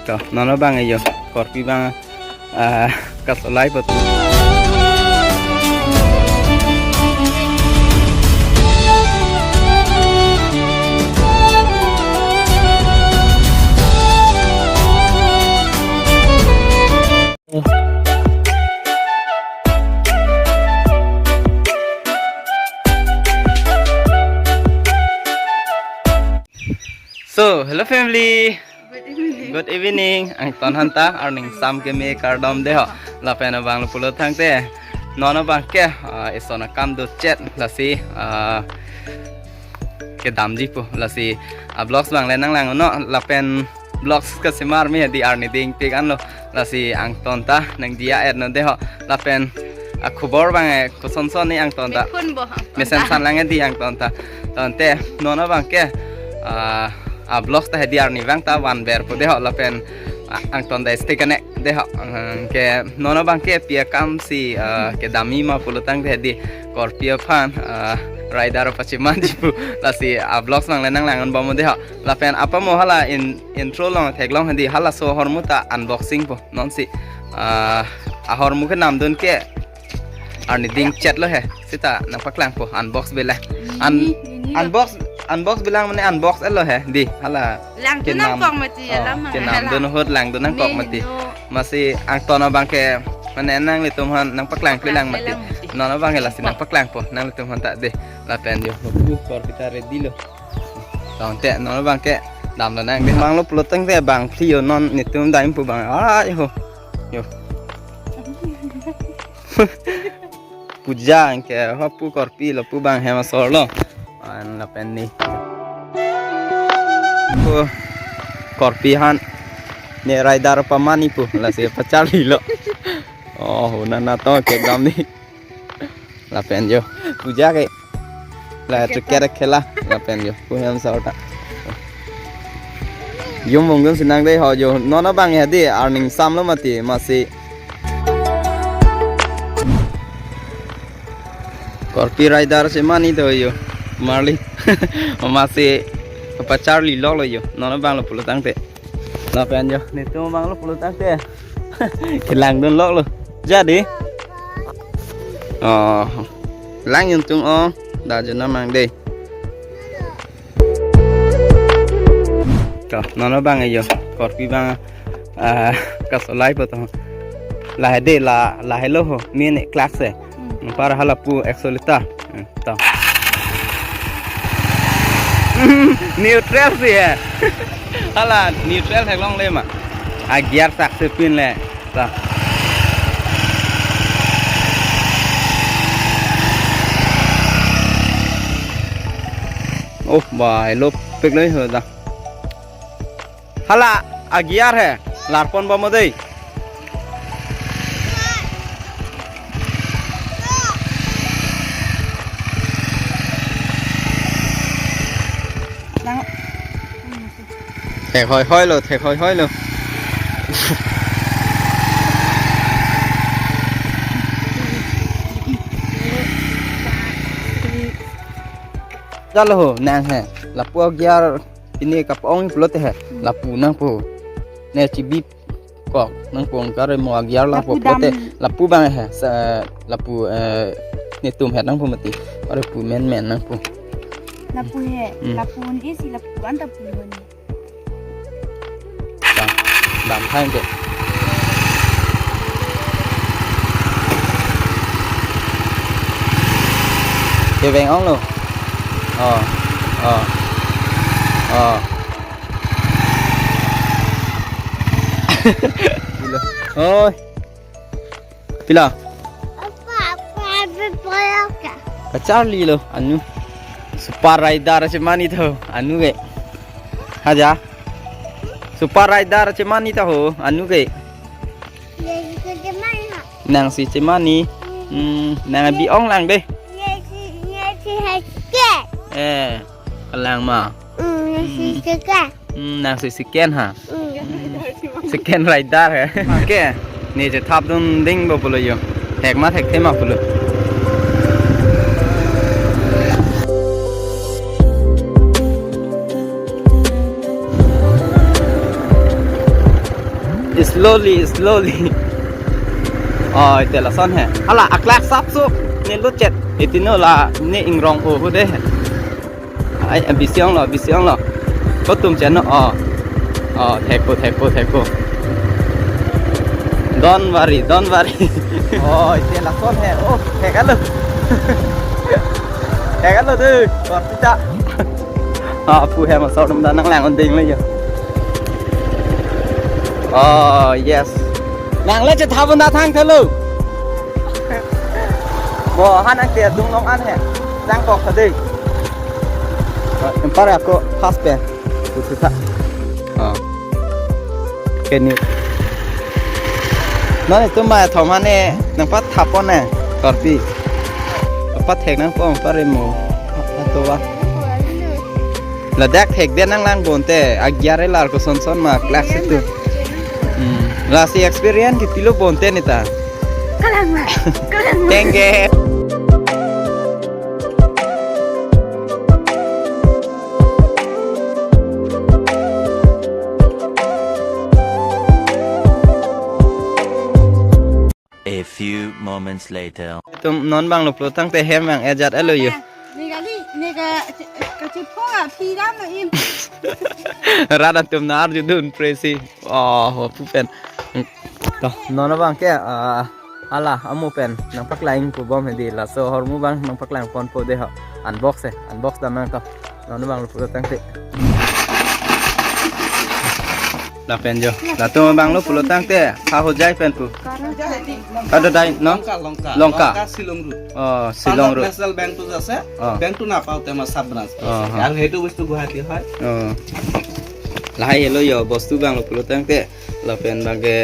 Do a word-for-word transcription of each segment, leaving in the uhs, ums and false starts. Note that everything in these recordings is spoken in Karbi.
To, non abang yo, Korpi abang, ah, kasolai po. So, hello family. Good evening. Good evening. Angton aphan ta arni ingsam keme kardom de ho. Lapen abang lo pulo tangte, non abang ke, ah, eson akam do chet lasi, ah, kedamji pu lasi, ah, vlogs abang le nanglang non lapen vlogs kasemar me di arni ding pik anlo lasi angton ta nangdia et non de ho lapen, ah, khobor abang, eh, kosonson ni angton ta. Mesen san lang di angton ta. Tangte non abang ke, ah, ah, vlogs ta hedi arni abang ta vanver po de ho lapen, ah, angton ta stay connect de ho. Anke non abang ke pi akam si, ah, kedamji ma pulo tangte hedi Korpi aphan, ah, rider pachemanji pu lasi, ah, vlogs abang le nanglang non bom de ho. Lapen apa mo hala in, intro along theklong hedi halaso ahormu ta unboxing po non si, ah, ahormu kenamdun ke arni ding chet lo he. Sita nangpaklang po unbox belang. Un-, unbox, unbox belang mane unbox lo he. Di hala langdun kenam, nangkok mati ya, oh, lam kenamdun ahut langdun nangkok mati. Masi angton abang ke mane nanglitum aphan nangpaklang pelang mati. Non abang ke lasi nangpaklang po nanglitum aphan ta de. Lapen yo, pu Korpi ta ready lo. Tangte non abang ke damlo nang de. Abang lo pulo tangte bang phli yo non netum dam pu abang. Ah, yo. Yo. Puja anke ho pu Korpi lo pu abang hem asor lo. An lapen ni. Pu Korpi aphan ne rider pamani pu lasi pacharli lo. Oh, nana to kedam ni. Lapen yo. Puja ke. La chuker khela. Lapen yo. Pu hem asor ta. Yo monggun sinang de ho yo. Non abang ya de arni ingsam lo mati masi. Korpi rider chemani to yo. Marli. Masi pacharli lok lo yo. Non abang lo pulo tangte. Lapen yo, netum abang lo pulo tangte. Kelangdun lok lo. Jadi. Oh. Lang yuntung oh. Da jona mang de. To, non abang yo. Korpi abang, ah, kasolai po to. La de la, la helo ho. Mini class e. Hmm. Para hala pu accelerator. Hmm, to. Neutral si he. Hala neutral theklongle ma. A gear sak si pin le. To. Oh, bai lo pik le ho da. Hala a gear he, larpon bom dei. Nang- Thek hoi hoi lo, thek hoi hoi lo. Jalo ho, nang he. Lapu a gear ini kap-ong pulote he. Lapu nangpo. Ne chibi kok nangpo kare mo a gear lapu pulote. Lapu abang he. Sa lapu, eh, netum het nangpo mati. Are pu men men nangpo. Lapu he. Hmm. Lapu ni si lapu anta pu ni. Dam, dam thang ke. Keveng ong lo. Oh, oh, oh. Oi. Pila? Apa, apa, apa, apa, apa? Kacharli lo, anu. Super rider chemani to, anu ke. Haja. Super rider chemani to, anu ke. Ya, itu chemani, ha? Nang si chemani. Hmm, nang abi ong lang dei. Ya, si, ya, si, ha, si. Eh, kalang ma. Hmm, ya, si, hmm, si, ha. Hmm, nang si second ha. Hmm. Second rider he. Oke. Ne chethap dun ding bo pulo yo. Thek ma thekthe ma pulo. Slowly, slowly. Oh, ite lason he. Hala, aklak sapso. Ne lo chet. Itino la ne ingrong o hu de. Ai, abisi ong lo, abisi ong lo. Kotum cheno. Oh. Oh, thekpo, thekpo, thekpo. Don't worry, don't worry. Oh, ite lason he. Oh, thek alo. Thek alo de. Kortita. Ah, pu hem asor dum danang lang unding le yo. Oh, yes. Lang le chetha bunda thang thelo. Bo han ang te dung long an he. Jang kok thade. Empar ako fast pen. Pu thu tha. Oh. Keni. Non itum mai thom hane nangpathapon ne. Korpi. Pathek nangpo pare mo. Ato va. Ladak thek dia nang lang bonte. Agyare lar ko son son ma class itu. Hmm. Lasi experience kipilo bonte nita. Kalang ma. Kalang ma. Thank you. A few moments later. Itum non bang lo pulo tangte hem bang ejat elo yo. Ne kali, ne ka, kachiphong aphi ram lo im. Rat atum na arjudun presi. Oh, pu pen. To, non bang ke, ah, hala, amu pen, nangpaklang pu bom hedi, laso ahormu bang, nangpaklang ponpo de ho. Unbox he, unbox dam nang to. Non bang lo pulo tangte. Lapen jo. Latum bang lo pulo tangte. Ha hojai pen pu. Ada dai, no? Lanka, Lanka. Lanka. Lanka Shillong Road. Oh, Shillong Punjab Road. National Bank টো যে আছে, Oh. বেংকটো নাপাওঁতে আমাৰ চাব branch Oh, আছে। Oh. আৰু সেইটো বস্তু গুৱাহাটী হয়। Oh. Lahai helo yo, bostu bang lo pulo tangte. Lapen bang ke,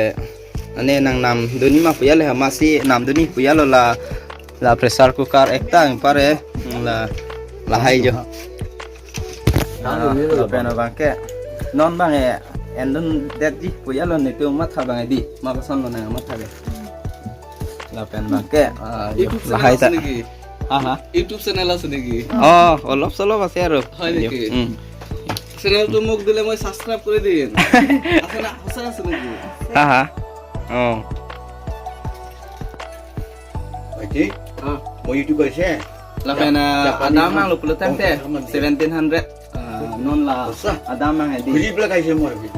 ane nang nam duni ma puya le ha masi nam duni puya lo la, la pressure cooker ekta ang pare, la, lahai jo. Ah, lapen bang ke, non bang e, endun det di puya lo nitu matha bang e di, ma koson lo nang matha de. Lapen bang ke, ah, YouTube channel lahai আছে ta. নেকি? হা, হা। YouTube channel আছে নেকি? অ, অলপ চলপ আছে আৰু। হয় নেকি? উম। চেনেলটো মোক দিলে মই ছাবস্ক্ৰাইব কৰি দিম। আছে না? সঁচা আছে নেকি? হা, হা। অ। Oke, অ। মই YouTube আছে। Lapen, ah, Japanese adam na? Ang lupulutang te, Oh, seventeen hundred. Ah, non la Asa? Adam ang hedi. Kuji pala kaise mo abi?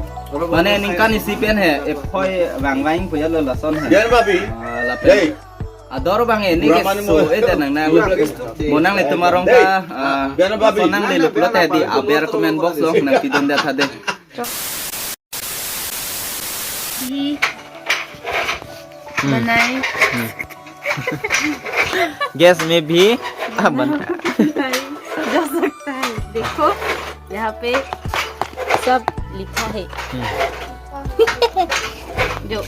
Mane ningkan isi pen he, ephoi vang vang puya lo lason he. Biar babi. Ah, lapen. Hey. Ador bang ini Pura ke mani so mo. Eh, dan nang nang. Pura ke. Mo nang le tumarong Hey. Ka, ah, Biar babi. Lason nang le lupulot he di, aber comment box lo, nang pidun dat hade. ये बनाए। हम्म। गैस में भी, हाँ, बन- बनाए जा सकता है। देखो, यहाँ पे सब लिखा है। हम्म। जो।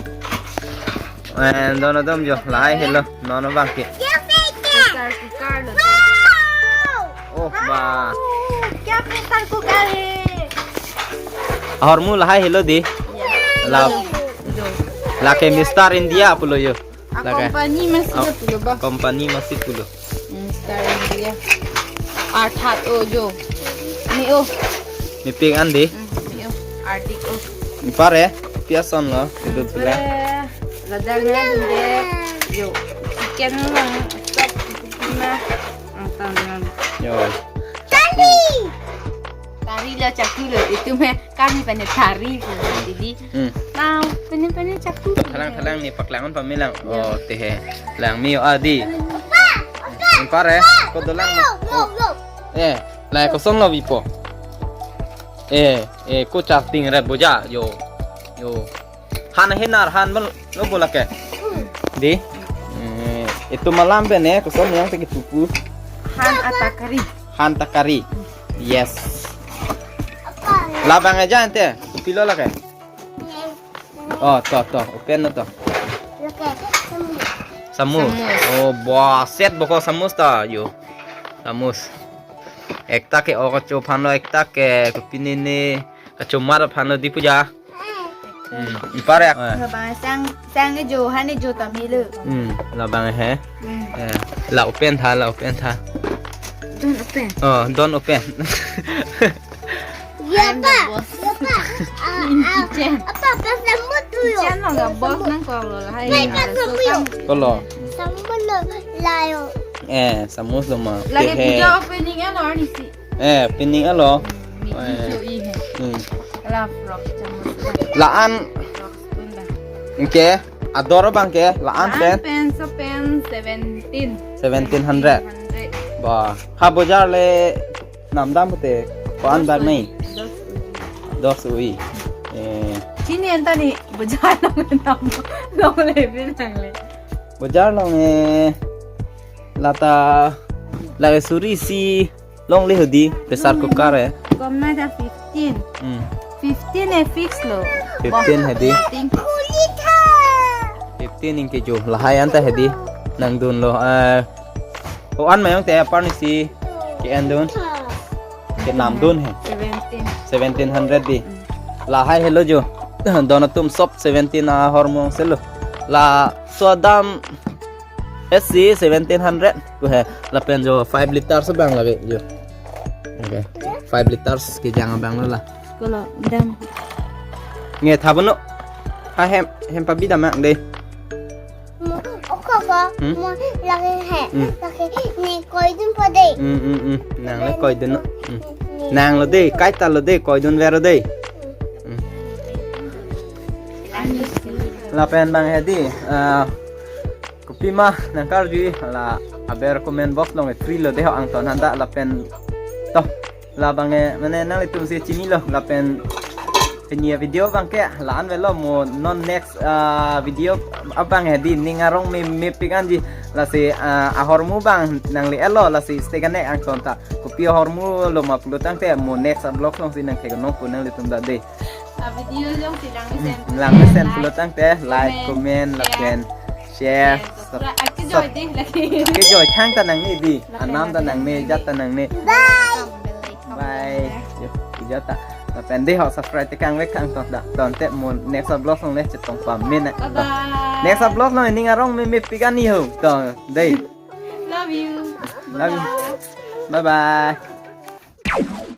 Eh, dono dom jo, lahai helo, nono bangke. Pressure cooker lo. Oh, ba. क्या प्रेशर कुकर है? Ahormu lahai helo di. Yes. La, जो। Lake Mister India pulo yo. Ah, lake. Company masi Ah, pulo ba. Company masi pulo. Mister India. Arthat o jo. Ni o. Ni pink an di. Hmm, ni o. Arctic o. Ni pare, piason lo. Itu tu la. Pare, ladang na dun de. Yo. Chicken lang. Stop. Na. Ang tangan. Yo. Tari. Tari lo chaku lo. Itu me kami pen tari. Jadi. Hmm. Now, pen pen chaku. Thalang thalang ni paklang on pamilang. Ya. Oh, tehe. Lang mi adi. Pare, ko dolang. Lo, lo, lo. Eh, la koson lo bipo. Eh, eh, ko charting re boja. Yo. Yo. Han henar han bal lo bola ke. Di. Eh, itu malam pen eh, koson yang tegi pupu. Han atakari. Han takari. Yes. Labang aja ante. Pilo la ke. Oh, to, to. Open na to. Samus. Samus. Oh, ba set boko samus ta. Yo. Samus. Ekta ke o kacho phano ekta ke kopinene kachomar phano di puja. Hmm, ipare ak- Labang sang, sang jo, hane jo tamilo. Hmm, labang he. Hmm. Eh, la open tha, la open tha. Don't open. Oh, don't open. Ya, I'm the pa. Boss. Ya, pa. Ah, in ah, kitchen. Apa, pas lembut tu Kitchen along a box nangkoklo lahai. Pai, pai, pai, pai. Kolo. Samus lo layo. Eh, samus lo ma. Lagi ke he. Puja opening ano arnisi. Eh, opening alo. Hmm, eh. Miki jo i he. Hmm. La frock samus. La-an. Frock spoon la. Anke, ador abang ke, la-an pen. La-an pen, so pen seventeen. Seventeen hundred. Seventeen hundred. Ba, ha bojar le namdam pute, ko-an bak nai? Dos ui. Dos ui. Eh. Chini anta ni bojar along nam, longle bin nangle. Bojar along eh, lata, lata suri isi longle hedi, pressure cooker eh. Kom na ja fifteen. Hmm. Fifteen eh fix lo. Fifteen hedi. Fifteen. Fifteen anke jo, lahai anta hedi. Nangdunlo, eh, ko-an mayong te apar nisi ke-endun. Kenamdun he. Seventeen. Seventeen hundred di. Hmm. Lahai helo jo. Don atum sop seventeen ahormu selo. Laso adam isi seventeen hundred. Ko he, lapen jo five liters abang lagi jo. Okay. Five liters kejang abang lo la. Kolo, dam. Nge thabono. Ha hem, hem pabi dam ang dei. Mo, oko ko, hmm? Mo lagi he. Hmm. Lagi ne koidun po dei. Hmm, hmm, hmm. Nang le koidun no. Hmm. Nanglo dei, kaita lo dei, koidun vero dei. Hmm. Lapen bang hedi, ah, kopima nangkarju la aber comment box along free lo dei ho angton handa lapen to. Labang eh, mane nanglitum si chinilo, lapen pini avideo abang ke la-an avelo mo non next, ah, video abang hedi ning arong me, mepik anji lasi, ah, ahormu abang nangli-etlo lasi stay connect angton ta. Kopi ahormu lo ma pulo tangte mo next vlog along si nangtheklong po nanglitum ta dei. Avideo along si lang mesen. Hmm, lang mesen pulo tangte like, comment, comment, share, lapen share, share, subscribe. Sub-, ah, kejoi dei lagi. Kejoi thang ta nangne dei. Lapen, anam ta lapen nangne, jat ta nangne. Bye. Bye. Yo, kejat ta. Lapen dei ho subscribe tekang vek angton ta. Tangte mo next vlog along le chetong pame na. Bye bye. Next vlog along ning arong me, mepik anji ho. To, dei. Love you. Love you. Bye bye. Bye bye.